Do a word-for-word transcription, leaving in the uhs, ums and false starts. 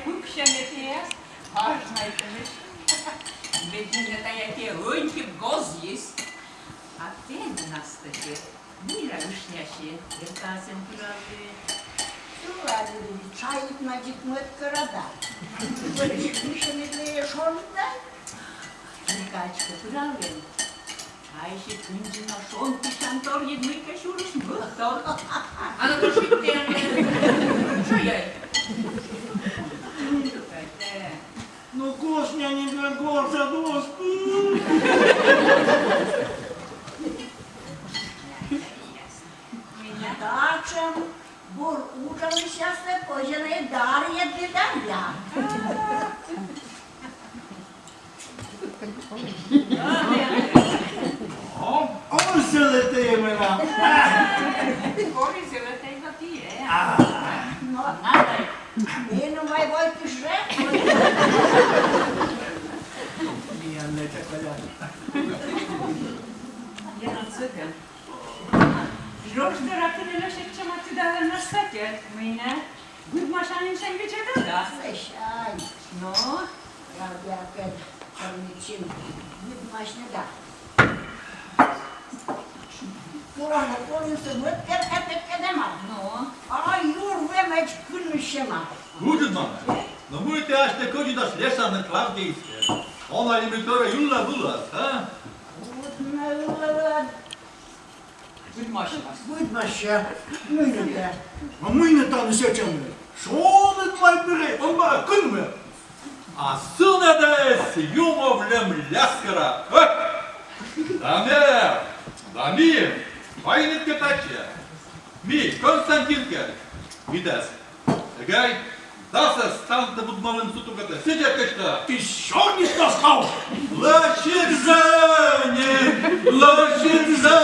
Пуксян эти, важнайтымысь. Ведь нинӧ тайӧ ӧнтик гозйыс. А тэ, Настасьӧ, мыйла ышъясьӧ, веркаӧс эм пыралӧ? Сылы чайыд-мадзыд мӧд кӧра да. Вӧрысь висьӧ медлӧ шоныд да. Веркаӧс кӧ пыралӧ, чайсьыд кындзи на шонтысянтор, ед мыйкӧ сюрысь мӧдтор. А ну, тушит тэ. Шуяй. Ну, косня не год, за доску. Татшӧм бур уджалысьяслы позьӧ на даръяс да. Он сылы тэ менам. Кор и сылы тэ, вот и я. Но, менам вай вот уже. Миян нӧ тэ, Коля. Я на цыган. Жӧ торъя кыдзи лӧсьӧдчӧма, тыдалӧ, Настасьӧ, мый нӧ. Быдмасянь сэтшӧм видзӧдӧ да. Сэтшӧм. Но, радиакӧд, кӧнкӧ, быдмасьны да. Полӧны, полӧны, сӧмын керка петкӧдӧма. Но. А юр вемӧдз кынмысь сиӧма. Уджыд мана. Но мый тэ асьтӧ кӧдзыдас лесанныд Клавдиӧс? Он али мый тӧрӧ ылӧ вылас, а? Уд на ылӧ вылад. Быдмасяс. Быдмасяс. Мый нӧ да. А мый нӧ тані сэтшӧм? Шоныд вай пырӧ, он бара кынмӧ. А сынӧдыс юмовлӧм ляскӧра. Ӧк! Да ме, да ми, вайныд кӧ татчӧ. Ми, Константинкӧд. Митас. Эгӧй, дасӧс станта будмалӧм сутугӧтӧ. Сідз кӧ эштӧ. Ты сёрнитас кӧ? Лӧсьыд жӧ нин, лӧсьыд жӧ.